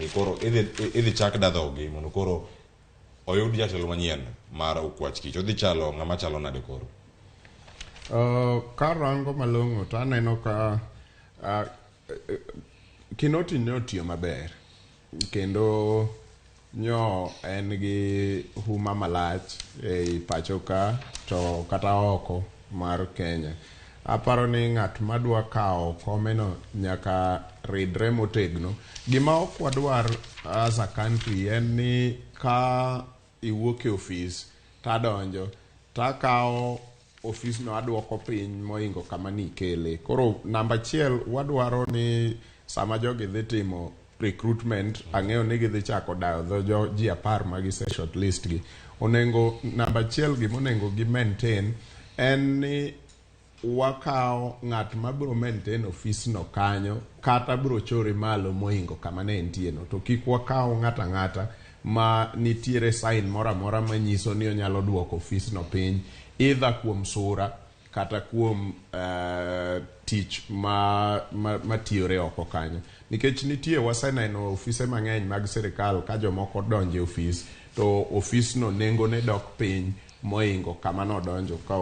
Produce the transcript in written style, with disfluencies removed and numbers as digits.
ni koro idhi chak dadhogi mondo koro oyud jatelo manyien mar Okwach Kich. Odhi chalo ng'ama chalo nade koro? Karango malong'o to aneno ka Kinoti ne otiyo maber kendo nyo en gi huma malach ei pacho ka to kata oko mar Kenya. Aparo ni ng'at madwa kawo komeno nyaka ridre motegno. Gima ok wadwar as a country en ni ka iwuok e ofis tadonjo takawo ofisno aduoko piny mohingo kama nikele. Koro namba achiel, wadwaro ni sama jogi dhi timo recruitment, ang'eyo ni gidhi chako dayo dho jo ji 10 ma gise shortlist gi. Onego namba achiel, gima onego gi maintain en ni wakawo ng'at mabiro maintain ofisno kanyo kata biro chore malo mohingo kama ne entie no, to kik wakaw ng'ato ang'ata ma nitiere sign moro amora manyiso ni onyalo duoko ofisno piny, either kuom sura kata kuom tich ma matiyore oko kanyo, nikech nitie waseneno ofise mang'eny mag sirikal ka jomoko donjo e ofis to ofisno nengone dok piny mohingo kama nodonjo ka.